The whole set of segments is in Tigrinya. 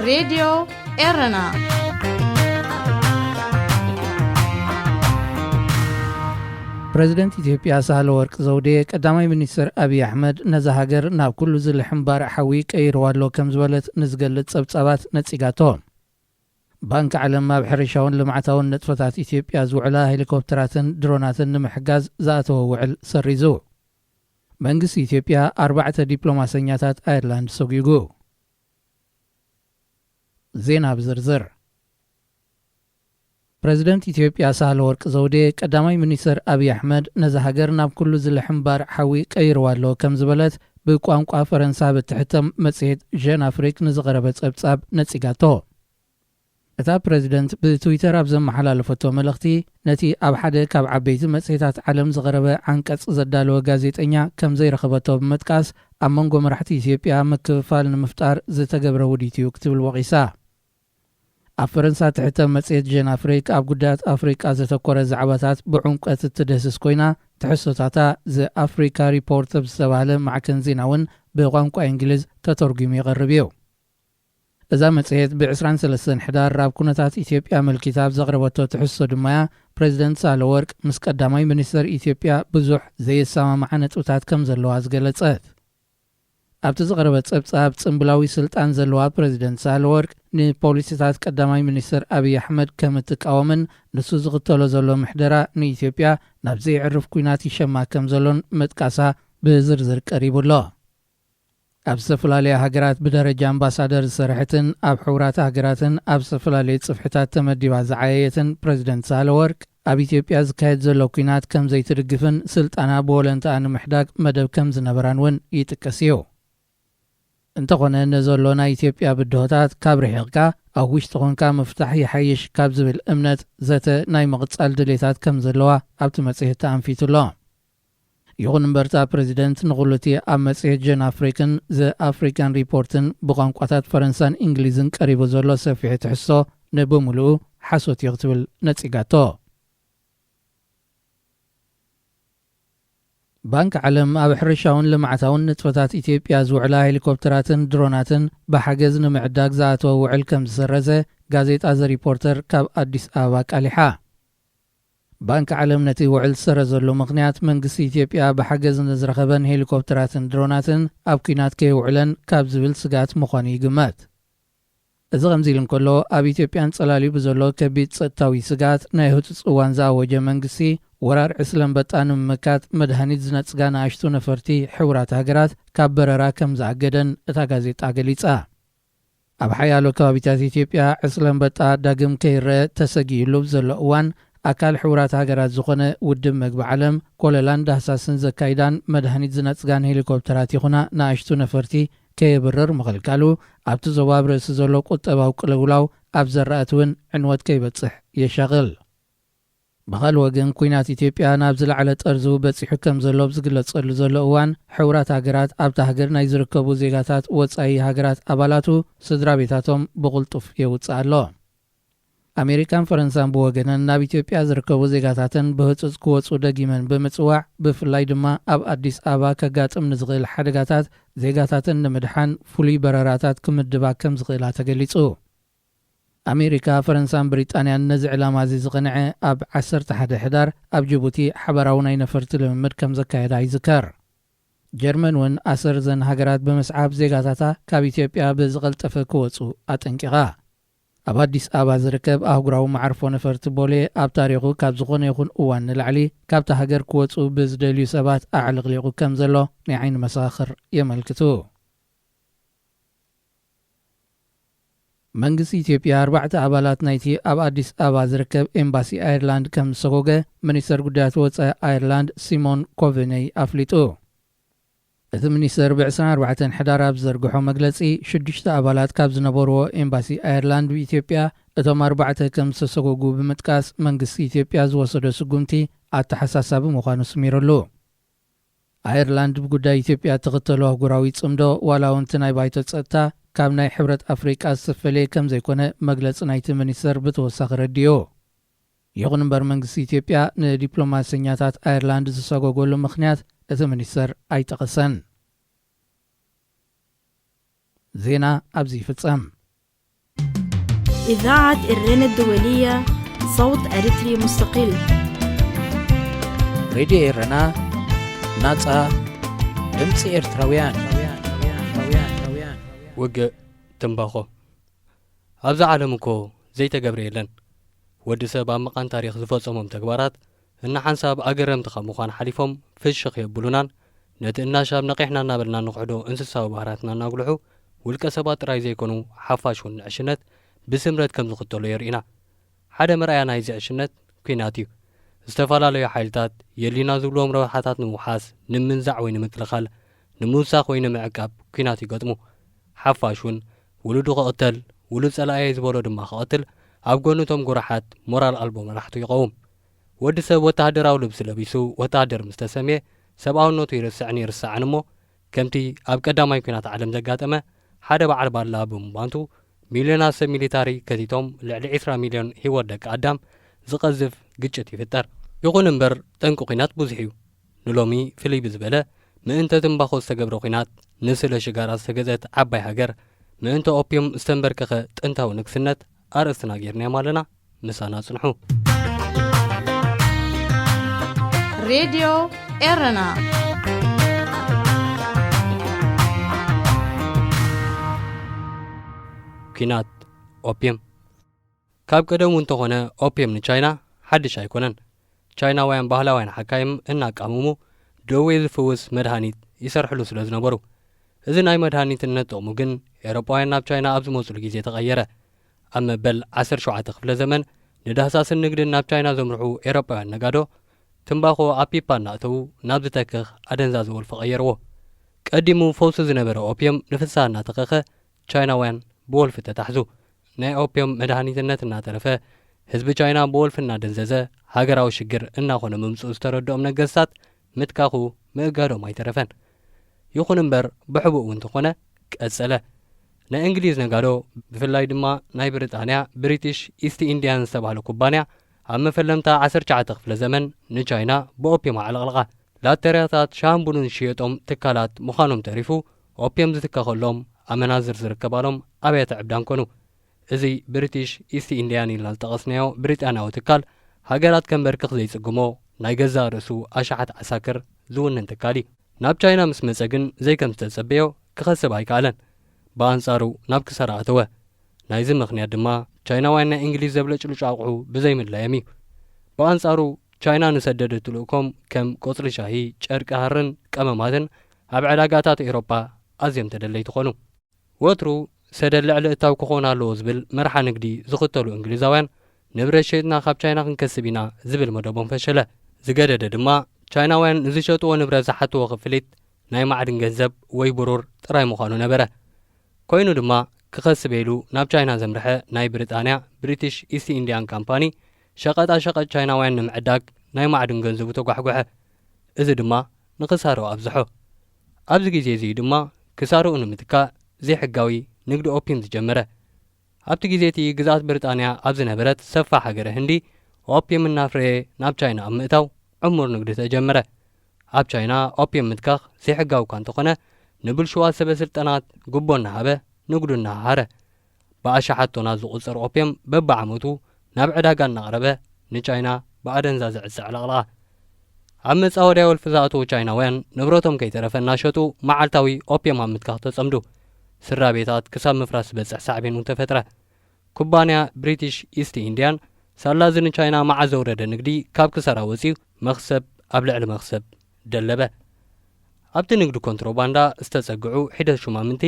ሬድዮ ኤረና። ፕረዚደንት ኢትዮጵያ ሳህለ ወርቅ ዘውዴ፣ ቀዳማይ ሚኒስትር ኣብይ ኣሕመድ ነዛ ሃገር ናብ ኩሉ ዝልሕም ባርዕ ሓዊ ቀይርዋ ኣሎ ከም ዝበለት ንዝገልጽ ጸብጻባት ነጺጋቶ። ባንክ ዓለም ኣብ ሕርሻውን ልምዓታውን ንጥፈታት ኢትዮጵያ ዝውዕላ ሄሊኮፕተራትን ድሮናትን ንምሕጋዝ ዝኣተወ ውዕል ሰሪዙ። መንግስቲ ኢትዮጵያ ኣርባዕተ ዲፕሎማሰኛታት ኣየርላንድ ሰጒጉ። ዜና ብዝርዝር። ፕረዚደንት ኢትዮጵያ ሳህለ ወርቅ ዘውዴ፣ ቀዳማይ ሚኒስትር ኣብይ ኣሕመድ ነዛ ሃገር ናብ ኩሉ ዝልሕም ባርዕ ሓዊ ቀይርዋ ኣሎ ከም ዝበለት ብቋንቋ ፈረንሳ ብትሕተም መጽሔት ጀን ኣፍሪክ ንዝቐረበ ጸብጻብ ነጺጋቶ። እታ ፕረዚደንት ብትዊተር ኣብ ዘመሓላለፈቶ መልእኽቲ፣ ነቲ ኣብ ሓደ ካብ ዓበይቲ መጽሔታት ዓለም ዝቐረበ ዓንቀጽ ዘዳለወ ጋዜጠኛ ከም ዘይረኸበቶ ብምጥቃስ፣ ኣብ መንጎ መራሕቲ ኢትዮጵያ ምክፍፋል ንምፍጣር ዝተገብረ ውዲት እዩ ክትብል ወቒሳ። ኣብ ፈረንሳ ትሕተም መጽሔት ጀን ኣፍሪክ ኣብ ጉዳያት ኣፍሪቃ ዘተኮረ ዛዕባታት ብዕምቆት እትድህስስ ኮይና፣ ትሕዝቶታታ ዘ ኣፍሪካ ሪፖርት ኣብ ዝተባህለ ማዕከን ዜና እውን ብቋንቋ እንግሊዝ ተተርጒሙ ይቐርብ እዩ። እዛ መጽሔት ብ ዕስራን ሰለስተን ሕዳር ኣብ ኩነታት ኢትዮጵያ ኣመልኪታ ኣብ ዘቕረበቶ ትሕዝቶ ድማ እያ፣ ፕረዚደንት ሳህለወርቅ ምስ ቀዳማይ ሚኒስተር ኢትዮጵያ ብዙሕ ዘየሰማምዓ ነጥብታት ከም ዘለዋ ዝገለጸት። ኣብቲ ዝቐረበ ጸብጻብ፣ ጽምብላዊ ስልጣን ዘለዋ ፕረዚደንት ሳህለወርቅ ንፖሊሲታት ቀዳማይ ሚኒስተር ኣብይ ኣሕመድ ከም እትቃወምን ንሱ ዝኽተሎ ዘሎ ምሕደራ ንኢትዮጵያ ናብ ዘየዕርፍ ኲናት ይሸማ ከም ዘሎን ምጥቃሳ ብዝርዝር ቀሪቡ ኣሎ። ኣብ ዝተፈላለያ ሃገራት ብደረጃ ኣምባሳደር ዝሰርሐትን ኣብ ሕቡራት ሃገራትን ኣብ ዝተፈላለየ ጽፍሕታት ተመዲባ ዝዓየየትን ፕረዚደንት ሳህለወርቅ፣ ኣብ ኢትዮጵያ ዝካየድ ዘሎ ኲናት ከም ዘይትድግፍን ስልጣና ብወለንታኣ ንምሕዳግ መደብ ከም ዝነበራን እውን ይጥቀስ እዩ። እንተኾነ፣ ነዘሎ ናይ ኢትዮጵያ ብድሆታት ካብ ርሒቕካ ኣብ ውሽጢ ኾንካ ምፍታሕ ይሓይሽ ካብ ዝብል እምነት፣ ዘተ ናይ ምቕጻል ድሌታት ከም ዘለዋ ኣብቲ መጽሔት ተኣንፊቱ ኣሎ። ይኹን እምበር፣ እታ ፕረዚደንት ንኹሉ እቲ ኣብ መጽሔት ጀን ኣፍሪክን ዘ ኣፍሪካን ሪፖርትን ብቋንቋታት ፈረንሳን እንግሊዝን ቀሪቡ ዘሎ ሰፊሕ ትሕዝቶ ንብምሉኡ ሓሶት እዩ ክትብል ነጺጋቶ። ባንክ ዓለም ኣብ ሕርሻውን ልምዓታውን ንጥፈታት ኢትዮጵያ ዝውዕላ ሄሊኮፕተራትን ድሮናትን ብሓገዝ ንምዕዳግ ዝኣተወ ውዕል ከም ዝሰረዘ ጋዜጣ ዘ ሪፖርተር ካብ ኣዲስ ኣበባ ኣቃሊሓ። ባንክ ዓለም ነቲ ውዕል ዝሰረዘሉ ምኽንያት፣ መንግስቲ ኢትዮጵያ ብሓገዝ ንዝረኸበን ሄሊኮፕተራትን ድሮናትን ኣብ ኲናት ከየውዕለን ካብ ዝብል ስግኣት ምዃኑ ይግመት። እዚ ከምዚ ኢሉ እንከሎ፣ ኣብ ኢትዮጵያን ጸላልዩ ብዘሎ ከቢድ ጸጥታዊ ስግኣት፣ ናይ ህጹጽ እዋን ዝኣወጀ መንግስቲ፣ ወራር ዕስለ ኣንበጣ ንምምካት መድሃኒት ዝነጽጋ ንኣሽቱ ነፈርቲ ሕቡራት ሃገራት ካብ በረራ ከም ዝኣገደን እታ ጋዜጣ ገሊጻ። ኣብ ሓያሎ ከባቢታት ኢትዮጵያ ዕስለ ኣንበጣ ዳግም ከይረአ ተሰጊኡሉ ብዘሎ እዋን፣ ኣካል ሕቡራት ሃገራት ዝኾነ ውድብ መግቢ ዓለም፣ ኮለላን ዳህሳስን ዘካይዳን መድሃኒት ዝነጽጋን ሄሊኮፕተራት ይኹና ንኣሽቱ ነፈርቲ ከየብርር ምኽልካሉ፣ ኣብቲ ዞባ ኣብ ርእሲ ዘሎ ቁጠባዊ ቅልውላው ኣብ ዘራእቲ እውን ዕንወት ከይበጽሕ የሻቕል። ብኻልእ ወገን፣ ኲናት ኢትዮጵያ ናብ ዝለዓለ ጠርዙ በጺሑ ከም ዘሎ ኣብ ዝግለጸሉ ዘሎ እዋን፣ ሕቡራት ሃገራት ኣብታ ሃገር ናይ ዝርከቡ ዜጋታት ወጻኢ ሃገራት ኣባላቱ ስድራ ቤታቶም ብቕልጡፍ የውጽእ ኣሎ። ኣሜሪካን ፈረንሳን ብወገነን፣ ናብ ኢትዮጵያ ዝርከቡ ዜጋታተን ብህጹጽ ክወጹ ደጊመን ብምጽዋዕ፣ ብፍላይ ድማ ኣብ ኣዲስ ኣበባ ከጋጥም ንዝኽእል ሓደጋታት ዜጋታተን ንምድሓን ፍሉይ በረራታት ክምድባ ከም ዝኽእላ ተገሊጹ። ኣሜሪካ፣ ፈረንሳን ብሪጣንያን ነዚ ዕላማ እዚ ዝቐንዐ ኣብ ዓሰርተ ሓደ ሕዳር ኣብ ጅቡቲ ሓባራዊ ናይ ነፈርቲ ልምምድ ከም ዘካየዳ ይዝከር። ጀርመን እውን ኣሰር እዘን ሃገራት ብምስዓብ፣ ዜጋታታ ካብ ኢትዮጵያ ብዝቐልጠፈ ክወጹ ኣጠንቂቓ። ኣብ ኣዲስ ኣበባ ዝርከብ ኣህጉራዊ መዓርፎ ነፈርቲ ቦሌ፣ ኣብ ታሪኹ ካብ ዝኾነ ይኹን እዋን ንላዕሊ ካብታ ሃገር ክወጹ ብዝደልዩ ሰባት ኣዕለቕሊቑ ከም ዘሎ ናይ ዓይኒ መሰኻኽር የመልክቱ። መንግስቲ ኢትዮጵያ ኣርባዕተ ኣባላት ናይቲ ኣብ ኣዲስ ኣበባ ዝርከብ ኤምባሲ ኣየርላንድ ከም ዝሰጎገ ሚኒስተር ጉዳያት ወጻኢ ኣየርላንድ ሲሞን ኮቨነይ ኣፍሊጡ። እቲ ሚኒስተር ብ ዕስራን ኣርባዕተን ሕዳር ኣብ ዝዘርግሖ መግለጺ፣ ሽዱሽተ ኣባላት ካብ ዝነበርዎ ኤምባሲ ኣየርላንድ ብኢትዮጵያ እቶም ኣርባዕተ ከም ዝተሰጎጉ ብምጥቃስ፣ መንግስቲ ኢትዮጵያ ዝወሰዶ ስጉምቲ ኣተሓሳሳቢ ምዃኑ ስሚሩሉ። ኣየርላንድ ብጉዳይ ኢትዮጵያ እትኽተሎ ኣህጉራዊ ጽምዶ፣ ዋላ እውን እቲ ናይ ባይቶ ጸጥታ፣ ካብ ናይ ሕብረት ኣፍሪቃ ዝተፈለየ ከም ዘይኮነ መግለጺ ናይቲ ሚኒስተር ብተወሳኺ ረዲኡ። ይኹን እምበር፣ መንግስቲ ኢትዮጵያ ንዲፕሎማሰኛታት ኣየርላንድ ዝሰጎገሉ ምኽንያት እቲ ሚኒስተር ኣይጠቐሰን። ዜና ኣብዚ ይፍጸም። إذاعة إرنا الدولية، صوت أريتري مستقل. ሬድዮ ኤረና፣ ናጻ ድምጺ ኤርትራውያን። ውግእ ትምባኾ። ኣብዛ ዓለም እኮ ዘይተገብረ የለን። ወዲ ሰብ ኣብ መቓን ታሪኽ ዝፈጸሞም ተግባራት እናሓንሳብ ኣገረምቲ ካብ ምዃን ሓሊፎም ፍሽኽ የብሉናን፣ ነቲ እናሻብ ነቒሕና እናበልና ንኽሕዶ እንስሳዊ ባህርያትና እናጉልሑ፣ ውልቀ ሰባት ጥራይ ዘይኮኑ ሓፋሽ እውን ንዕሽነት ብስምረት ከም ዝኽተሎ የርእዩና። ሓደ መርኣያ ናይዚ ዕሽነት ኲናት እዩ። ዝተፈላለዩ ሓይልታት የድልዩና ዝብልዎም ረብሓታት ንምውሓስ፣ ንምንዛዕ ወይ ንምክልኻል፣ ንምውሳኽ ወይ ንምዕቃብ ኲናት ይገጥሙ። ሓፋሽ እውን ውሉዱ ክቕተል፣ ውሉድ ጸላእየይ ዝበሎ ድማ ክቐትል፣ ኣብ ጎኒ እቶም ጉራሓት ሞራል ኣልቦ መራሕቱ ይቐውም። ወዲ ሰብ ወተሃደራዊ ልብሲ ለቢሱ ወተሃደር ምስ ተሰምየ፣ ሰብኣውነቱ ይርስዕን ይርሳዕን እሞ፣ ከምቲ ኣብ ቀዳማይ ኲናት ዓለም ዘጋጠመ ሓደ በዓል ባላ ብምባንቱ፣ ሚልዮናት ሰብ ሚሊታሪ ከቲቶም ልዕሊ ዕስራ ሚልዮን ህይወት ደቂ ኣዳም ዝቐዝፍ ግጭት ይፍጠር። ይኹን እምበር፣ ጠንቂ ኲናት ብዙሕ እዩ። ንሎሚ ፍልይ ብዝበለ፣ ምእንተ ትምባኾ ዝተገብረ ኲናት፣ ንስለ ሽጋራ ዝተገዝአት ዓባይ ሃገር፣ ምእንተ ኦፕዮም ዝተንበርከኸ ጥንታዊ ንግስነት ኣርእስትና ጌርናዮም ኣለና። ምሳና ጽንሑ። ሬድዮ ኤረና። ኲናት ኦፕዮም። ካብ ቀደሙ እንተኾነ ኦፕዮም ንቻይና ሓድሽ ኣይኮነን። ቻይናውያን ባህላውያን ሓካይም እናቃመሙ ደዌ ዝፍውስ መድሃኒት ይሰርሕሉ ስለ ዝነበሩ። እዚ ናይ መድሃኒትነት ጥቕሙ ግን ኤውሮጳውያን ናብ ቻይና ኣብ ዝመጹሉ ግዜ ተቐየረ። ኣብ መበል ዓሰርተ ሸውዓተ ክፍለ ዘመን ንዳህሳስን ንግድን ናብ ቻይና ዘምርሑ ኤውሮጳውያን ነጋዶ ትምባኾ ኣብ ፒፓ እናእተዉ ናብ ዝተክኽ ኣደንዛዚ ወልፊ ቀየርዎ። ቀዲሙ ፈውሲ ዝነበረ ኦፕዮም ንፍስሃ እናተኸኸ ቻይናውያን ብወልፊ ተታሕዙ። ናይ ኦፕዮም መድሃኒትነት እናተረፈ ህዝቢ ቻይና ብወልፊ እናደንዘዘ ሃገራዊ ሽግር እናኾነ ምምጽኡ ዝተረድኦም ነገስታት ምትካኹ ምእጋዶም ኣይተረፈን። ይኹን እምበር ብሕቡእ እውን እንተኾነ ቀጸለ። ናይ እንግሊዝ ነጋዶ ብፍላይ ድማ ናይ ብሪጣንያ ብሪቲሽ ኢስት ኢንድያን ዝተባህለ ኩባንያ ኣብ መፈለምታ ዓሰርተ ትሽዓተ ክፍለ ዘመን ንቻይና ብኦፕዮም ኣዕለቕለቓ። ላተርያታት ሻሃን ቡንን ዝሽየጦም ትካላት ምዃኖም ተሪፉ ኦፕዮም ዝትከኸሎም ኣመናዝር ዝርከባሎም ኣብያተ ዕብዳን ኮኑ። እዚ ብሪቲሽ ኢስት ኢንድያን ኢልና ዝጠቐስናዮ ብሪጣንያዊ ትካል ሃገራት ከንበርክኽ ዘይጽግሞ ናይ ገዛእ ርእሱ ኣሽሓት ዓሳክር ዝውንን ትካል እዩ። ናብ ቻይና ምስ መጸ ግን ዘይከም ዝተጸበዮ ክኸስብ ኣይከኣለን። ብኣንጻሩ ናብ ክሳራ ኣተወ። ናይዚ ምኽንያት ድማ ቻይናውያን ናይ እንግሊዝ ዘብለጭልጩ ኣቑሑ ብዘይምድላዮም እዩ። ብኣንጻሩ ቻይና ንሰደደቲ ልእኮም ከም ቆጽሊ ሻሂ፣ ጨርቂ ሃርን ቀመማትን ኣብ ዕዳጋታት ኤውሮጳ ኣዝዮም ተደለይቲ ኮኑ። ወትሩ ሰደድ ልዕሊ እታው ክኾን ኣለዎ ዝብል መርሓ ንግዲ ዝኽተሉ እንግሊዛውያን ንብረት ሸይጥና ካብ ቻይና ክንከስብ ኢና ዝብል መደቦም ፈሸለ። ዝገደደ ድማ ቻይናውያን ንዝሸጥዎ ንብረት ዝሓትዎ ክፍሊት ናይ ማዕድን ገንዘብ ወይ ብሩር ጥራይ ምዃኑ ነበረ። ኮይኑ ድማ ክኸስብ ኢሉ ናብ ቻይና ዘምርሐ ናይ ብሪጣንያ ብሪቲሽ ኢስት ኢንድያን ካምፓኒ ሸቐጣ ሸቐጥ ቻይናውያን ንምዕዳግ ናይ ማዕድን ገንዘቡ ተጓሕጎሐ። እዚ ድማ ንክሳርኡ ኣብዝሖ። ኣብዚ ግዜ እዚ ድማ ክሳርኡ ንምትካእ ዘይሕጋዊ ንግዲ ኦፒም ዝጀመረ። ኣብቲ ግዜ እቲ ግዝኣት ብሪጣንያ ኣብ ዝነበረት ሰፋ ሃገረ ህንዲ ኦፒም እናፍረየ ናብ ቻይና ኣብ ምእታው ዕሙር ንግዲ ተጀመረ። ኣብ ቻይና ኦፒም ምትካኽ ዘይሕጋዊ እኳ እንተኾነ ንብልሽዋት ሰበ ስልጠናት ጉቦ እናሃበ ንግዱ እናሃረ ብኣሽሓት ቶናት ዝቑጸር ኦፕየም በብዓመቱ ናብ ዕዳጋ እናቕረበ ንቻይና ብኣደንዛዘ ዕጸ ዕለቕለቓ። ኣብ መጻወድያ ወልፊ ዝኣተዉ ቻይናውያን ንብረቶም ከይተረፈ እናሸጡ መዓልታዊ ኦፕየም ኣብ ምትካኽ ተጸምዱ። ስድራ ቤታት ክሳብ ምፍራስ ዝበጽሕ ሳዕቤን እውን ተፈጥረ። ኩባንያ ብሪቲሽ ኢስት ኢንድያን ሳላ እዚ ንቻይና መዓት ዘውረደ ንግዲ ካብ ክሳራ ወጺኡ መኽሰብ ኣብ ልዕሊ መኽሰብ ደለበ። ኣብቲ ንግዲ ኮንትሮባንዳ ዝተጸግዑ ሒደት ሹማምንቲ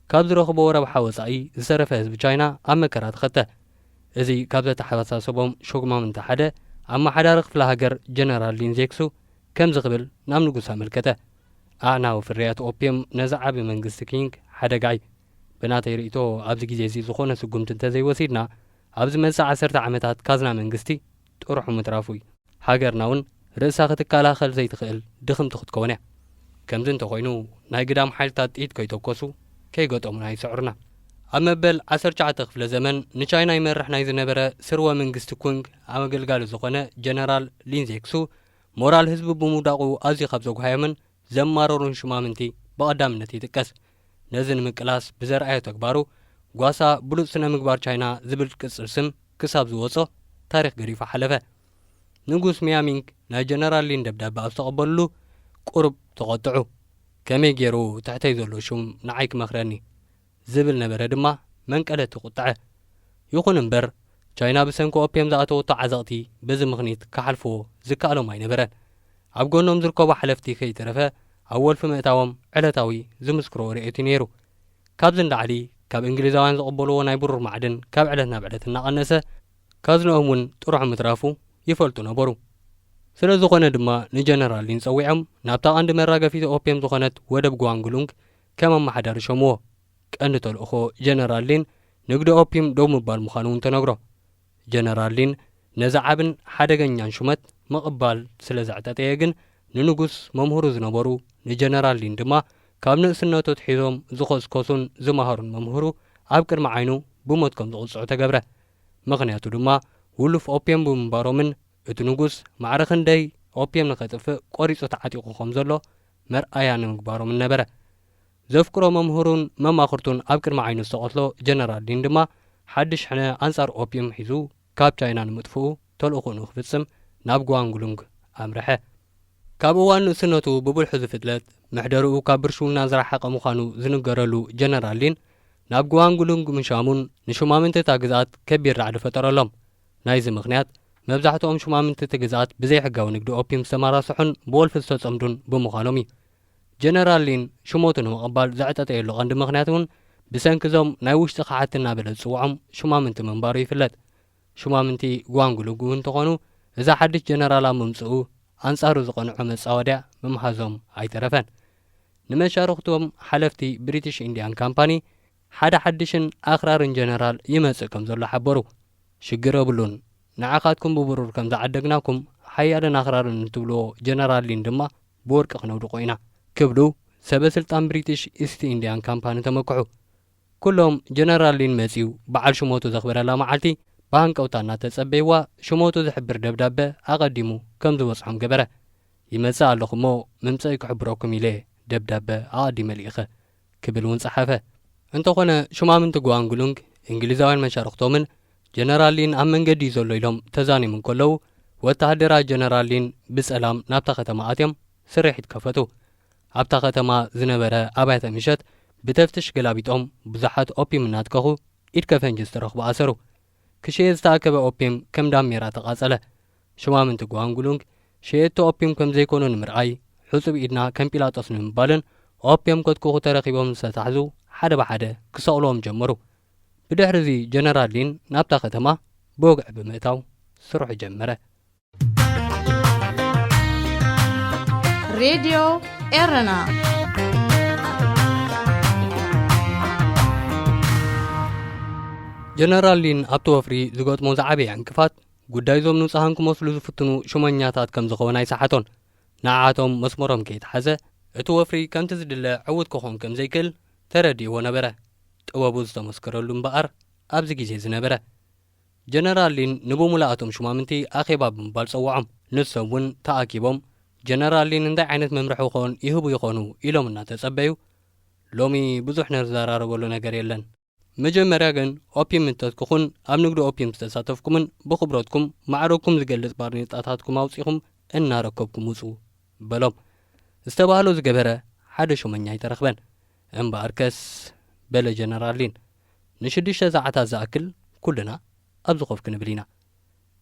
ካብ ዝረኽብዎ ረብሓ ወጻኢ ዝተረፈ ህዝቢ ቻይና ኣብ መከራ ተኸተ። እዚ ካብ ዘተሓሳሰቦም ሹማምንቲ ሓደ ኣመሓዳሪ ክፍለ ሃገር ጀነራል ሊን ዜክሱ ከምዚ ክብል ናብ ንጉስ ኣመልከተ። ኣዕናዊ ፍርያት ኦፕየም ነዚ ዓቢ መንግስቲ ኪንግ ሓደጋ እዩ። ብናተይ ርእይቶ ኣብዚ ግዜ እዚ ዝኾነ ስጉምቲ እንተዘይወሲድና ኣብ ዝመጽእ ዓሰርተ ዓመታት ካዝና መንግስቲ ጥርሑ ምትራፉ እዩ። ሃገርና እውን ርእሳ ክትከላኸል ዘይትኽእል ድኽምቲ ክትከውን እያ። ከምዚ እንተኾይኑ ናይ ግዳም ሓይልታት ጥይት ከይተኮሱ ከይገጠሙና ይስዕሩና። ኣብ መበል ዓሰርተ ትሽዓተ ክፍለ ዘመን ንቻይና ይመርሕ ናይ ዝነበረ ስርወ መንግስቲ ኩንግ ኣገልጋሊ ዝኾነ ጀነራል ሊንዜክሱ ሞራል ህዝቢ ብምውዳቑ ኣዝዩ ካብ ዘጉሃዮምን ዘማረሩን ሹማምንቲ ብቐዳምነት ይጥቀስ። ነዚ ንምቅላስ ብዘርኣዮ ተግባሩ ጓሳ ብሉጽ ስነ ምግባር ቻይና ዝብል ቅጽል ስም ክሳብ ዝወጾ ታሪኽ ገዲፉ ሓለፈ። ንጉስ ሚያሚንግ ናይ ጀነራል ሊን ደብዳበ ኣብ ዝተቐበልሉ ቁሩብ ተቖጥዑ። ከመይ ገይሩ ትሕተይ ዘሎ ሹም ንዓይ ክመኽረኒ? ዝብል ነበረ ድማ መንቀለቲ ቁጥዐ። ይኹን እምበር፣ ቻይና ብሰንኪ ኦፕየም ዝኣተወቶ ዓዘቕቲ በዚ ምኽኒት ክሓልፍዎ ዝከኣሎም ኣይነበረን። ኣብ ጎኖም ዝርከቡ ሓለፍቲ ከይተረፈ ኣብ ወልፊ ምእታዎም ዕለታዊ ዝምስክርዎ ርእየት እዩ ነይሩ። ካብዚ ንላዕሊ፣ ካብ እንግሊዛውያን ዝቕበልዎ ናይ ብሩር ማዕድን ካብ ዕለት ናብ ዕለት እናቐነሰ፣ ካዝንኦም እውን ጥርሑ ምትራፉ ይፈልጡ ነበሩ። ስለ ዝኾነ ድማ ንጀነራል ሊን ጸዊዖም ናብታ ቀንዲ መራገፊት ኦፕየም ዝኾነት ወደብ ጓንግሉንግ ከም ኣመሓዳሪ ሸምዎ። ቀንዲ ተልእኾ ጀነራል ሊን ንግዲ ኦፕየም ደው ምባል ምዃኑ እውን ተነግሮ። ጀነራል ሊን ነዚ ዓብን ሓደገኛን ሹመት ምቕባል ስለ ዘዕጠጠየ ግን፣ ንንጉስ መምህሩ ዝነበሩ ንጀነራል ሊን ድማ ካብ ንእስነቱ ኣትሒዞም ዝኸስከሱን ዝመሃሩን መምህሩ ኣብ ቅድሚ ዓይኑ ብሞት ከም ዝቕጽዑ ተገብረ። ምኽንያቱ ድማ ውሉፍ ኦፕየም ብምንባሮምን እቲ ንጉስ ማዕረ ክንደይ ኦፕየም ንኸጥፍእ ቆሪጹ ተዓጢቑ ከም ዘሎ መርኣያ ንምግባሮምን ነበረ። ዘፍቅሮ መምህሩን መማኽርቱን ኣብ ቅድሚ ዓይኑ ዝተቐትሎ ጀነራል ሊን ድማ ሓድሽ ሕነ ኣንጻር ኦፕየም ሒዙ ካብ ቻይና ንምጥፍኡ ተልእኾኡ ንክፍጽም ናብ ጓንግሉንግ ኣምርሐ። ካብ እዋን ንእስነቱ ብብልሑ ዝፍለጥ፣ መሕደርኡ ካብ ብርሽውና ዝረሓቐ ምዃኑ ዝንገረሉ ጀነራል ሊን፣ ናብ ጓንግሉንግ ምሻሙን ንሹማምንቲ እታ ግዝኣት ከቢድ ራዕዲ ፈጠረሎም። ናይዚ ምኽንያት፣ መብዛሕትኦም ሹማምንቲ እቲ ግዝኣት ብዘይሕጋዊ ንግዲ ኦፕየም ዝተመራስሑን ብወልፊ ዝተጸምዱን ብምዃኖም እዩ። ጀነራል ሊን ሽሞቱ ንምቕባል ዘዕጠጠየሉ ቀንዲ ምኽንያት እውን ብሰንኪ እዞም ናይ ውሽጢ ከሓድቲ እናበለ ዝጽውዖም ሹማምንቲ ምንባሩ ይፍለጥ። ሹማምንቲ ጓንግሉንግ እውን እንተኾኑ፣ እዚ ሓድሽ ጀነራል ኣብ ምምጽኡ ኣንጻሩ ዝቐንዖ መጻወድያ ምምሃዞም ኣይተረፈን። ንመሻርኽቶም ሓለፍቲ ብሪቲሽ ኢንድያን ካምፓኒ ሓደ ሓድሽን ኣኽራርን ጀነራል ይመጽእ ከም ዘሎ ሓበሩ። ሽግር የብሉን፣ ንዓኻትኩም ብብሩር ከም ዝዓደግናኩም፣ ሓያልን ኣኽራርን እትብልዎ ጀነራል ሊን ድማ ብወርቂ ክነውድቖ ኢና ክብሉ ሰበ ስልጣን ብሪቲሽ ኢስት ኢንድያን ካምፓኒ ተመክሑ። ኩሎም ጀነራል ሊን መጺኡ በዓል ሽሞቱ ዘኽብረላ መዓልቲ ብሃንቀውታ እናተጸበይዋ፣ ሽሞቱ ዝሕብር ደብዳበ ኣቐዲሙ ከም ዝበጽሖም ገበረ። ይመጽእ ኣለኹ እሞ ምምጸኢ ክሕብረኩም ኢለ ደብዳበ ኣቐዲመ ልኢኸ ክብል እውን ጸሓፈ። እንተኾነ ሹማምንቲ ጓንግሉንግ እንግሊዛውያን መሻርኽቶምን ጀነራል ሊን ኣብ መንገዲ እዩ ዘሎ ኢሎም ተዛኒሙ እንከለዉ፣ ወተሃደራት ጀነራል ሊን ብጸላም ናብታ ከተማ ኣትዮም ስርሒት ከፈቱ። ኣብታ ከተማ ዝነበረ ኣብያተ ምሸት ብተፍትሽ ገላቢጦም ብዙሓት ኦፒም እናትከኹ ኢድ ከፈንጂ ዝተረኽቡ ኣሰሩ። ክሽየጥ ዝተኣከበ ኦፒም ከም ዳሜራ ተቓጸለ። ሹማምንቲ ጓንጉሉንግ ሸየጥቲ ኦፒም ከም ዘይኮኑ ንምርኣይ፣ ሕጹብ ኢድና ከም ጲላጦስ ንምባልን ኦፒም ከትክኹ ተረኺቦም ዝተታሕዙ ሓደ ብሓደ ክሰቕልዎም ጀመሩ። ብድሕሪ እዚ ጀነራል ሊን ናብታ ከተማ ብወግዒ ብምእታው ስርሑ ጀመረ። ሬድዮ ኤረና። ጀነራል ሊን ኣብቲ ወፍሪ ዝገጥሞ ዝዓበየ ዕንቅፋት፣ ጉዳይ እዞም ንጹሃን ክመስሉ ዝፍትኑ ሹመኛታት ከም ዝኸውን ኣይሰሓቶን። ንዓኣቶም መስመሮም ከይተሓዘ፣ እቲ ወፍሪ ከምቲ ዝድለ ዕዉት ክኾን ከም ዘይክእል ተረዲእዎ ነበረ። ጥበቡ ዝተመስከረሉ እምበኣር ኣብዚ ግዜ ዝነበረ። ጀነራል ሊን ንብሙላኣቶም ሹማምንቲ ኣኼባ ብምባል ጸውዖም። ንሶም እውን ተኣኪቦም፣ ጀነራል ሊን እንታይ ዓይነት መምርሒ ክኾን ይህቡ ይኾኑ ኢሎም እናተጸበዩ፣ ሎሚ ብዙሕ ንዘራረበሉ ነገር የለን። መጀመርያ ግን ኦፒም እተትክኹን ኣብ ንግዲ ኦፒም ዝተሳተፍኩምን ብኽብረትኩም ማዕረኩም ዝገልጽ ባርኔጣታትኩም ኣውጺኹም እናረከብኩም ውጹ በሎም። ዝተባህሎ ዝገበረ ሓደ ሹመኛ ኣይተረኽበን። እምበኣርከስ በለ ጀነራል ሊን፣ ንሽዱሽተ ሰዓታት ዝኣክል ኩልና ኣብዚ ኮፍ ክንብል ኢና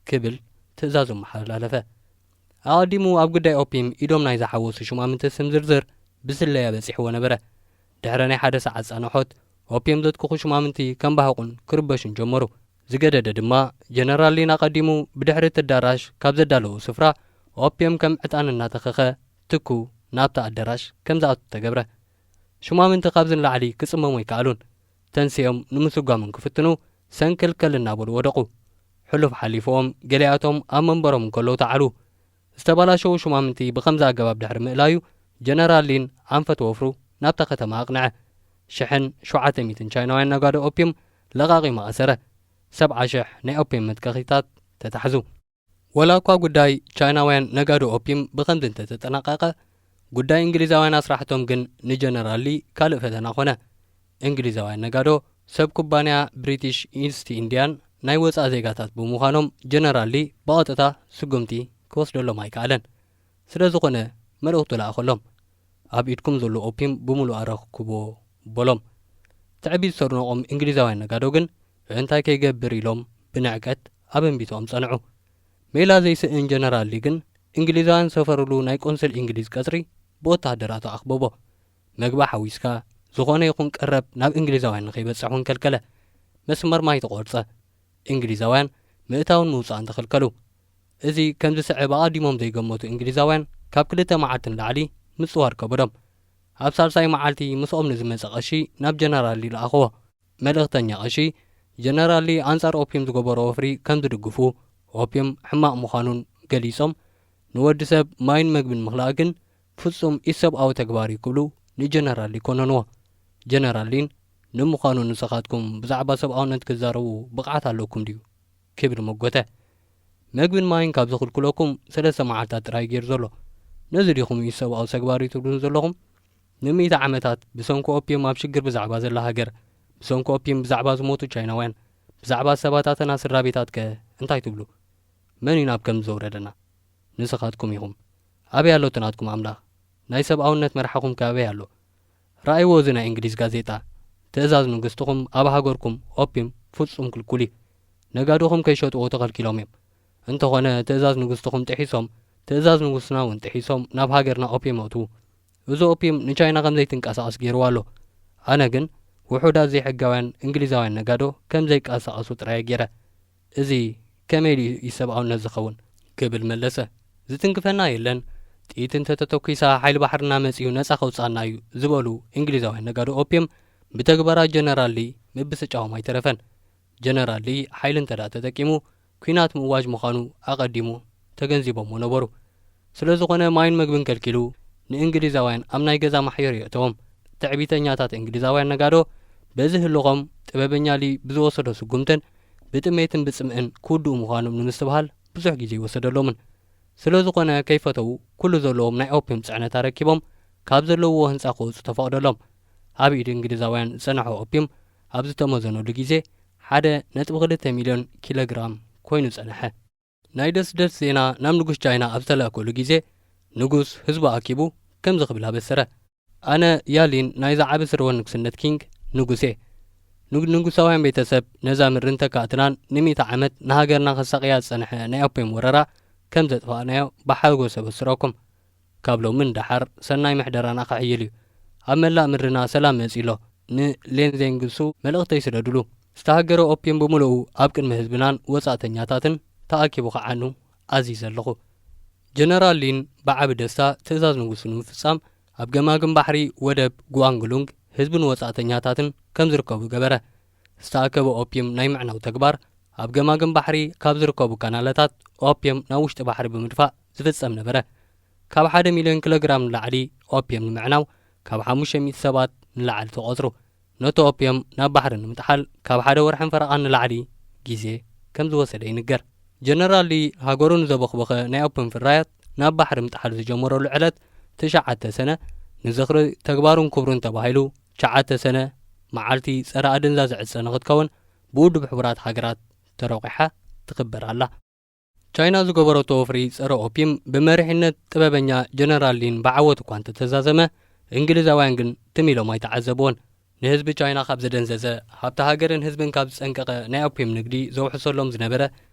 ክብል ትእዛዙ ኣመሓላለፈ። ኣቐዲሙ ኣብ ጉዳይ ኦፒም ኢዶም ናይ ዝሓወሱ ሹማምንቲ ስም ዝርዝር ብስለያ በጺሕዎ ነበረ። ድሕሪ ናይ ሓደ ሰዓት ጻንሖት፣ ኦፒም ዘትክኹ ሹማምንቲ ከንባህቑን ክርበሹን ጀመሩ። ዝገደደ ድማ፣ ጀነራል ሊን ኣቐዲሙ ብድሕሪ እቲ ኣዳራሽ ካብ ዘዳለዎ ስፍራ ኦፒም ከም ዕጣን እናተኸኸ ትኩ ናብቲ ኣዳራሽ ከም ዝኣቱ ተገብረ። ሹማምንቲ ካብዚ ንላዕሊ ክጽመሙ ኣይከኣሉን። ተንሲኦም ንምስጓም እንክፍትኑ፣ ሰንከልከል እናበሉ ወደቑ። ሕሉፍ ሓሊፍዎም፣ ገሊኣቶም ኣብ መንበሮም እንከለዉ ተዓሉ። ዝተበላሸዉ ሹማምንቲ ብኸምዚ ኣገባብ ድሕሪ ምእላዩ፣ ጀነራል ሊን ኣንፈት ወፍሩ ናብታ ከተማ ኣቕንዐ። ሽሕን ሸውዓተ ሚእትን ቻይናውያን ነጋዶ ኦፒም ለቓቒሙ ኣሰረ። ሰብዓ ሽሕ ናይ ኦፒም መትከኺታት ተታሕዙ። ወላ እኳ ጉዳይ ቻይናውያን ነጋዶ ኦፒም ብኸምዚ እንተተጠናቐቐ፣ ጉዳይ እንግሊዛውያን ኣስራሕቶም ግን ንጀነራል ሊ ካልእ ፈተና ኾነ። እንግሊዛውያን ነጋዶ ሰብ ኩባንያ ብሪቲሽ ኢስት ኢንድያን ናይ ወጻኢ ዜጋታት ብምዃኖም ጀነራል ሊ ብቐጥታ ስጉምቲ ክወስደሎም ኣይከኣለን። ስለ ዝኾነ መልእኽቱ ለኣኸሎም። ኣብ ኢድኩም ዘሎ ኦፒም ብምሉእ ኣረክብዎ በሎም። ትዕቢት ዝሰርኖቖም እንግሊዛውያን ነጋዶ ግን እንታይ ከይገብር ኢሎም ብንዕቀት ኣብ እምቢትኦም ጸንዑ። ሜላ ዘይስእን ጀነራል ሊ ግን እንግሊዛውያን ዝሰፈርሉ ናይ ቆንስል እንግሊዝ ቀጽሪ ብወታሃደራቱ ኣኽበቦ። መግቢ ሓዊስካ ዝኾነ ይኹን ቀረብ ናብ እንግሊዛውያን ንኸይበጽሕ እውን ከልከለ። መስመር ማይ ተቖርጸ። እንግሊዛውያን ምእታውን ምውጻእን ተኸልከሉ። እዚ ከም ዝስዕብ ኣቐዲሞም ዘይገመቱ እንግሊዛውያን ካብ ክልተ መዓልቲ ንላዕሊ ምጽዋር ከበዶም። ኣብ ሳልሳይ መዓልቲ ምስኦም ንዝመጸ ቀሺ ናብ ጀነራል ሊ ለኣኽዎ። መልእኽተኛ ቀሺ ጀነራል ሊ ኣንጻር ኦፒም ዝገበሮ ወፍሪ ከም ዝድግፉ፣ ኦፒም ሕማቕ ምዃኑን ገሊጾም፣ ንወዲ ሰብ ማይን መግብን ምኽላእ ግን ፍጹም ኢሰብኣዊ ተግባር እዩ ክብሉ ንጀነራል ሊ ኮነንዎ። ጀነራል ሊን ንምዃኑ ንስኻትኩም ብዛዕባ ሰብኣውነት ክትዛረቡ ብቕዓት ኣለኩም ድዩ ክብል መጎተ። መግብን ማይን ካብ ዝኽልክለኩም ሰለስተ መዓልታት ጥራይ ገይሩ ዘሎ። ነዚ ዲኹም ኢሰብኣዊ ተግባር እዩ ትብሉን ዘለኹም? ንምእቲ ዓመታት ብሰንኪ ኦፒየም ኣብ ሽግር ብዛዕባ ዘላ ሃገር፣ ብሰንኪ ኦፒየም ብዛዕባ ዝሞቱ ቻይናውያን፣ ብዛዕባ ሰባታተና ስድራ ቤታት ከ እንታይ ትብሉ? መን እዩ ናብ ከምዚ ዘውረደና? ንስኻትኩም ኢኹም። ኣበይ ኣሎ እቲ ናትኩም ኣምላኽ? ናይ ሰብኣውነት መርሓኹም ከ ኣበይ ኣሎ? ረኣይዎ እዚ ናይ እንግሊዝ ጋዜጣ። ትእዛዝ ንግስትኹም ኣብ ሃገርኩም ኦፒም ፍጹም ክልኩል እዩ። ነጋዶኹም ከይሸጥዎ ተኸልኪሎም እዮም። እንተኾነ ትእዛዝ ንግስትኹም ጥሒሶም፣ ትእዛዝ ንጉስና እውን ጥሒሶም ናብ ሃገርና ኦፒም የእትዉ። እዚ ኦፒም ንቻይና ከም ዘይትንቀሳቐስ ገይርዋ ኣሎ። ኣነ ግን ውሑዳት ዘይሕጋውያን እንግሊዛውያን ነጋዶ ከም ዘይቀሳቐሱ ጥራይ ገይረ። እዚ ከመይ ኢሉ እዩ ሰብኣውነት ዝኸውን? ክብል መለሰ። ዝትንክፈና የለን። ጥይት እንተተተኲሳ ሓይሊ ባሕርና መጺኡ ነጻ ከውጽኣና እዩ ዝበሉ እንግሊዛውያን ነጋዶ ኦፒየም ብተግባራት ጀነራል ሊ ምብስጫዎም ኣይተረፈን። ጀነራል ሊ ሓይሊ እንተ ደኣ ተጠቂሙ ኲናት ምእዋጅ ምዃኑ ኣቐዲሙ ተገንዚቦምዎ ነበሩ። ስለ ዝኾነ ማይን መግብን ከልኪሉ ንእንግሊዛውያን ኣብ ናይ ገዛ ማሕዮር የእተዎም። ትዕቢተኛታት እንግሊዛውያን ነጋዶ በዚ ህልኾም ጥበበኛ ሊ ብዝወሰዶ ስጉምትን ብጥሜትን ብጽምእን ክውድኡ ምዃኖም ንምስትብሃል ብዙሕ ግዜ ኣይወሰደሎምን። ስለ ዝኾነ ከይፈተዉ ኩሉ ዘለዎም ናይ ኦፒም ጽዕነት ኣረኪቦም ካብ ዘለውዎ ህንጻ ክወጹ ተፈቕደሎም። ኣብ ኢድ እንግሊዛውያን ዝጸንሖ ኦፒም ኣብ ዝተመዘነሉ ግዜ ሓደ ነጥቢ ክልተ ሚልዮን ኪሎግራም ኮይኑ ጸንሐ። ናይ ደስደስ ዜና ናብ ንጉስ ቻይና ኣብ ዝተላእከሉ ግዜ ንጉስ ህዝቡ ኣኪቡ ከምዚ ክብል ኣበሰረ። ኣነ ያሊን ናይዛ ዓቢ ስርወ ንግስነት ኪንግ ንጉስ እየ። ንግ-፣ ንጉሳውያን ቤተሰብ ነዛ ምድርን ተካእትናን ንሚእቲ ዓመት ንሃገርና ከሳቕያ ዝጸንሐ ናይ ኦፒየም ወረራ ከም ዘጥፋእናዮ ብሓጎስ ኣበስረኩም። ካብ ሎሚ ንደሓር ሰናይ ምሕደራና ክሕይል እዩ። ኣብ መላእ ምድርና ሰላም መጺእ ኣሎ። ንሌንዜንግሱ መልእኽተይ ስደዱሉ። ዝተሃገረ ኦፒየም ብምሉኡ ኣብ ቅድሚ ህዝብናን ወጻእተኛታትን ተኣኪቡ ክዓኑ ኣዚዘ ኣለኹ። ጀነራል ሊን ብዓቢ ደስታ ትእዛዝ ንጉሱ ንምፍጻም ኣብ ገማግም ባሕሪ ወደብ ጉዋንግሉንግ ህዝብን ወጻእተኛታትን ከም ዝርከቡ ገበረ። ዝተኣከበ ኦፒየም ናይ ምዕናው ተግባር ኣብ ገማግም ባሕሪ ካብ ዝርከቡ ካናላታት ኦፒየም ናብ ውሽጢ ባሕሪ ብምድፋእ ዝፍጸም ነበረ። ካብ ሓደ ሚልዮን ኪሎግራም ንላዕሊ ኦፒየም ንምዕናው ካብ ሓሙሽተ ሚእቲ ሰባት ንላዕሊ ተቖጽሩ። ነቲ ኦፒየም ናብ ባሕሪ ንምጥሓል ካብ ሓደ ወርሕን ፈረቓን ንላዕሊ ግዜ ከም ዝወሰደ ይንገር። ጀነራል ሊ ሃገሩ ንዘበኽበኸ ናይ ኦፒየም ፍርያት ናብ ባሕሪ ምጥሓል ዝጀመረሉ ዕለት ትሽዓተ ሰነ ንዝኽሪ ተግባሩን ክብሩን ተባሂሉ ትሽዓተ ሰነ መዓልቲ ጸረ ኣደንዛዚ ዕጸ ንኽትከውን ብውድብ ሕቡራት ሃገራት ተረቑሓ ትኽበር ኣላ። ቻይና ዝገበረቶ ወፍሪ ጸረ ኦፒም ብመሪሕነት ጥበበኛ ጀነራል ሊን ብዓወት እኳ እንተተዛዘመ፣ እንግሊዛውያን ግን ትም ኢሎም ኣይተዓዘብዎን። ንህዝቢ ቻይና ካብ ዘደንዘዘ፣ ሃብቲ ሃገርን ህዝብን ካብ ዝጸንቀቐ ናይ ኦፒም ንግዲ ዘውሕሰሎም ዝነበረ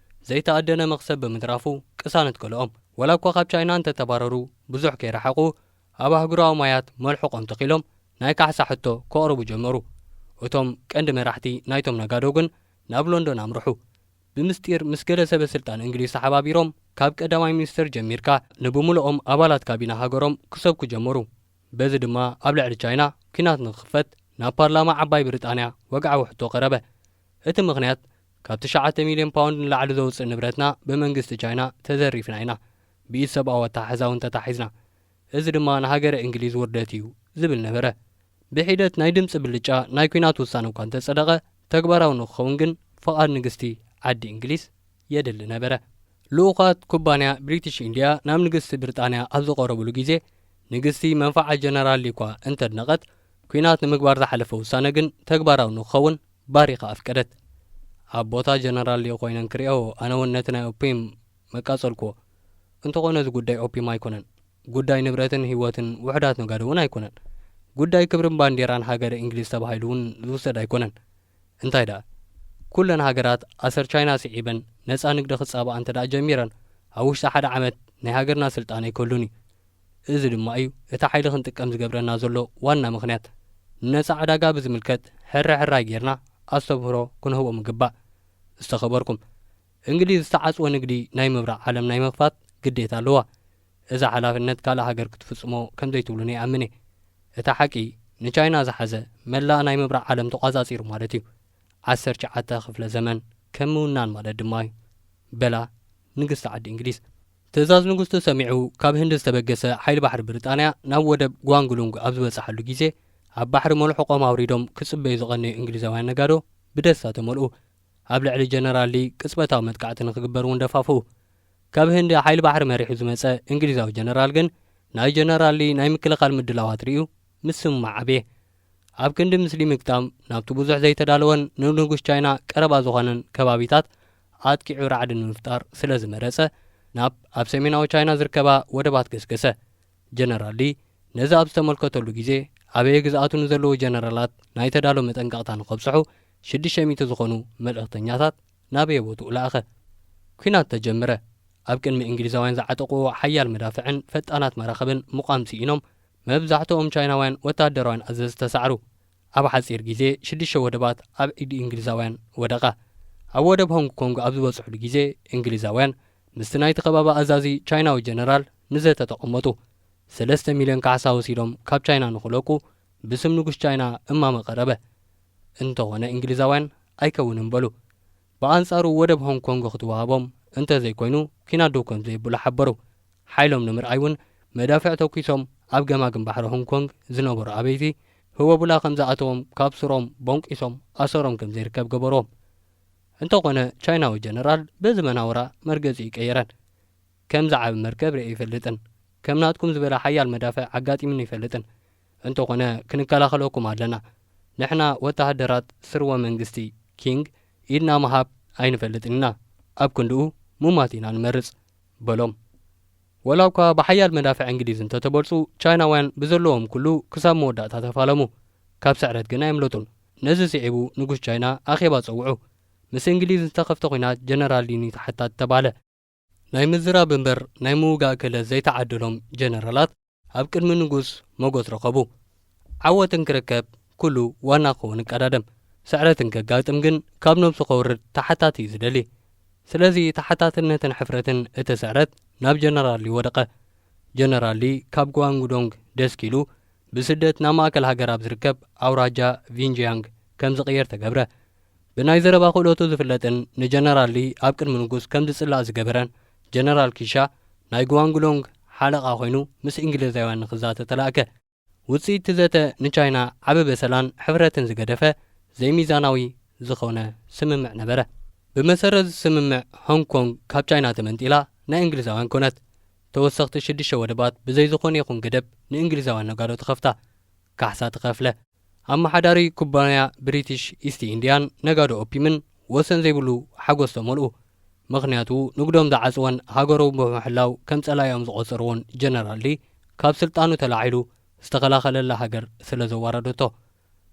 ዘይተኣደነ መኽሰብ ብምትራፉ ቅሳነት ከልኦም። ዋላ እኳ ካብ ቻይና እንተተባረሩ፣ ብዙሕ ከይረሓቑ ኣብ ኣህጉራዊ ማያት መልሕቖም ተኺሎም ናይ ካሕሳ ሕቶ ከቕርቡ ጀመሩ። እቶም ቀንዲ መራሕቲ ናይቶም ነጋዶ ግን ናብ ሎንዶን ኣምርሑ። ብምስጢር ምስ ገለ ሰበ ስልጣን እንግሊዝ ተሓባቢሮም ካብ ቀዳማይ ሚኒስትር ጀሚርካ ንብምልኦም ኣባላት ካቢነ ሃገሮም ክሰብኩ ጀመሩ። በዚ ድማ ኣብ ልዕሊ ቻይና ኲናት ንክኽፈት ናብ ፓርላማ ዓባይ ብሪጣንያ ወግዓዊ ሕቶ ቀረበ። እቲ ምኽንያት ካብ ትሽዓተ ሚልዮን ፓውንድ ንላዕሊ ዘውፅእ ንብረትና ብመንግስቲ ቻይና ተዘሪፍና ኢና፣ ብኢድ ሰብኣዊ ኣተሓሕዛ እውን ተታሒዝና። እዚ ድማ ንሃገረ እንግሊዝ ውርደት እዩ ዝብል ነበረ። ብሒደት ናይ ድምፂ ብልጫ ናይ ኲናት ውሳነ እኳ እንተጸደቐ፣ ተግባራዊ ንክኸውን ግን ፍቓድ ንግስቲ ዓዲ እንግሊዝ የድሊ ነበረ። ልኡኻት ኩባንያ ብሪቲሽ ኢንድያ ናብ ንግስቲ ብሪጣንያ ኣብ ዝቐረብሉ ግዜ፣ ንግስቲ መንፋዓት ጀነራል ሊ እኳ እንተድነቐት፣ ኲናት ንምግባር ዝሓለፈ ውሳነ ግን ተግባራዊ ንክኸውን ባሪኻ ኣፍቀደት። ኣብ ቦታ ጀነራል ሊ ኮይነን ክሪኦ፣ ኣነ እውን ነቲ ናይ ኦፒም መቃጸልክዎ። እንተኾነ፣ እዚ ጉዳይ ኦፒም ኣይኮነን። ጉዳይ ንብረትን ህይወትን ውሑዳት ነጋዶ እውን ኣይኮነን። ጉዳይ ክብርን ባንዴራን ሃገረ እንግሊዝ ተባሂሉ እውን ዝውሰድ ኣይኮነን። እንታይ ደኣ፣ ኩለን ሃገራት ኣሰር ቻይና ስዒበን ነጻ ንግዲ ክጻባኣ እንተ ደኣ ጀሚረን፣ ኣብ ውሽጢ ሓደ ዓመት ናይ ሃገርና ስልጣነ ይከሉን እዩ። እዚ ድማ እዩ እቲ ሓይሊ ክንጥቀም ዝገብረና ዘሎ ዋና ምኽንያት። ንነጻ ዕዳጋ ብዝምልከት ሕረ ሕራይ ጌርና ኣስተብህሮ ክንህቦም ይግባእ። ዝተኸበርኩም፣ እንግሊዝ ዝተዓጽወ ንግዲ ናይ ምብራቕ ዓለም ናይ ምኽፋት ግዴታ ኣለዋ። እዛ ሓላፍነት ካልእ ሃገር ክትፍጽሞ ከም ዘይትብሉኒ ይኣምን እየ። እቲ ሓቂ፣ ንቻይና ዝሓዘ መላእ ናይ ምብራቕ ዓለም ተቋጻጺሩ ማለት እዩ። ዓሰርተ ትሽዓተ ክፍለ ዘመን ከም ምውናን ማለት ድማ እዩ፣ በላ ንግስቲ ዓዲ እንግሊዝ። ትእዛዝ ንጉስ ተሰሚዑ፣ ካብ ህንዲ ዝተበገሰ ሓይሊ ባሕሪ ብሪጣንያ ናብ ወደብ ጓንግሉንግ ኣብ ዝበጽሓሉ ግዜ፣ ኣብ ባሕሪ መልሕቖም ኣውሪዶም ክጽበዩ ዝቐነዩ እንግሊዛውያን ነጋዶ ብደስታ ተመልኡ። ኣብ ልዕሊ ጀነራል ሊ ቅጽበታዊ መጥቃዕቲ ንክግበር እውን ደፋፍኡ። ካብ ህንዲ ሓይሊ ባሕሪ መሪሑ ዝመጸ እንግሊዛዊ ጀነራል ግን፣ ናይ ጀነራል ሊ ናይ ምክልኻል ምድላዋት ርእዩ ምስምማዕ ዓብየ። ኣብ ክንዲ ምስሊ ምግጣም፣ ናብቲ ብዙሕ ዘይተዳለወን ንንጉስ ቻይና ቀረባ ዝኾነን ከባቢታት ኣጥቂዑ ራዕዲ ንምፍጣር ስለ ዝመረጸ፣ ናብ ኣብ ሰሜናዊ ቻይና ዝርከባ ወደባት ገስገሰ። ጀነራል ሊ ነዚ ኣብ ዝተመልከተሉ ግዜ፣ ኣበየ ግዝኣቱ ንዘለዉ ጀነራላት ናይ ተዳሎ መጠንቀቕታ ንኸብጽሑ ሽዱሽተ ሚእቲ ዝኾኑ መልእኽተኛታት ናበየ ቦትኡ ለኣኸ። ኲናት ተጀመረ። ኣብ ቅድሚ እንግሊዛውያን ዝዓጠቕዎ ሓያል መዳፍዕን ፈጣናት መራኽብን ምቋም ስኢኖም፣ መብዛሕትኦም ቻይናውያን ወተሃደራውያን ኣዘዝቲ ተሳዕሩ። ኣብ ሓጺር ግዜ ሽዱሽተ ወደባት ኣብ ኢድ እንግሊዛውያን ወደቓ። ኣብ ወደብ ሆንግ ኮንግ ኣብ ዝበጽሑሉ ግዜ፣ እንግሊዛውያን ምስቲ ናይቲ ከባቢ ኣዛዚ ቻይናዊ ጀነራል ንዘተ ተቐመጡ። ሰለስተ ሚልዮን ካሕሳ ወሲዶም ካብ ቻይና ንኽለቁ ብስም ንጉስ ቻይና እማመ ቀረበ። እንተኾነ እንግሊዛውያን ኣይከውንን በሉ። ብኣንጻሩ ወደብ ሆንግ ኮንግ ክትወሃቦም እንተ ዘይኮይኑ ኲናት ደው ከም ዘየብሉ ሓበሩ። ሓይሎም ንምርኣይ እውን መዳፍዕ ተኲሶም ኣብ ገማግም ባሕሪ ሆንግ ኮንግ ዝነበሩ ኣበይቲ ህወቡላ ከም ዝኣተዎም ካብ ስሮም ቦንቂሶም ኣሰሮም ከም ዘይርከብ ገበርዎም። እንተኾነ ቻይናዊ ጀነራል በዚ መናውራ መርገጺ ይቀየረን። ከምዚ ዓቢ መርከብ ርእየ ይፈልጥን፣ ከም ናትኩም ዝበለ ሓያል መዳፍዕ ኣጋጢሙኒ ይፈልጥን። እንተኾነ ክንከላኸለኩም ኣለና። ንሕና ወተሃደራት ስርወ መንግስቲ ኪንግ ኢድና ምሃብ ኣይንፈልጥን ኢና። ኣብ ክንድኡ ሙማት ኢና ንመርጽ በሎም። ወላ እኳ ብሓያል መዳፍዕ እንግሊዝ እንተተበልጹ፣ ቻይናውያን ብዘለዎም ኩሉ ክሳብ መወዳእታ ተፋለሙ። ካብ ስዕረት ግን ኣየምለጡን። ነዚ ስዒቡ ንጉስ ቻይና ኣኼባ ጸውዑ። ምስ እንግሊዝ ዝተኸፍተ ኲናት ጀነራል ሊ ንዩ ተሓታቲ ተባህለ። ናይ ምዝራብ እምበር ናይ ምውጋእ ክእለት ዘይተዓደሎም ጀነራላት ኣብ ቅድሚ ንጉስ ሞጎስ ረኸቡ። ዓወት እንክርከብ ኩሉ ዋና ክኸውን እቀዳደም። ስዕረት እንከጋጥም ግን ካብ ነብሱ ከውርድ ተሓታቲ እዩ ዝደሊ። ስለዚ ተሓታትነትን ሕፍረትን እቲ ስዕረት ናብ ጀነራል ሊ ወደቐ። ጀነራል ሊ ካብ ጓንጉዶንግ ደስኪሉ ብስደት ናብ ማእከል ሃገር ኣብ ዝርከብ ኣውራጃ ቪንጂያንግ ከም ዝቕየር ተገብረ። ብናይ ዘረባ ክእለቱ ዝፍለጥን ንጀነራል ሊ ኣብ ቅድሚ ንጉስ ከም ዝጽላእ ዝገበረን ጀነራል ኪሻ ናይ ጓንጉዶንግ ሓለቓ ኮይኑ ምስ እንግሊዛውያን ንኽዛተ ተላእከ። ውጽኢት እቲ ዘተ ንቻይና ዓቢ በሰላን ሕፍረትን ዝገደፈ ዘይሚዛናዊ ዝኾነ ስምምዕ ነበረ። ብመሰረት እዚ ስምምዕ ሆንግ ኮንግ ካብ ቻይና ተመንጢላ ናይ እንግሊዛውያን ኮነት። ተወሰኽቲ ሽዱሽተ ወደባት ብዘይ ዝኾነ ይኹን ገደብ ንእንግሊዛውያን ነጋዶ ተኸፍታ። ካሕሳ ተኸፍለ። ኣመሓዳሪ ኩባንያ ብሪቲሽ ኢስት ኢንድያን ነጋዶ ኦፒምን ወሰን ዘይብሉ ሓጎስ ተመልኡ። ምኽንያቱ ንግዶም ዝዓጽወን ሃገሮም ብምሕላው ከም ጸላኢኦም ዝቖጸርዎን ጀነራል ሊ ካብ ስልጣኑ ተላዒሉ ዝተኸላኸለላ ሃገር ስለ ዘዋረደቶ።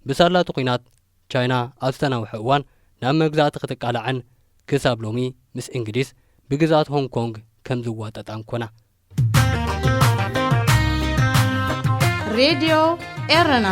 ብሳላቲ ኲናት ቻይና ኣብ ዝተናውሐ እዋን ናብ መግዛእቲ ክትቃላዕን ክሳብ ሎሚ ምስ እንግሊዝ ብግዝኣት ሆንግ ኮንግ ከም ዝዋጠጣን ኮና። ሬድዮ ኤረና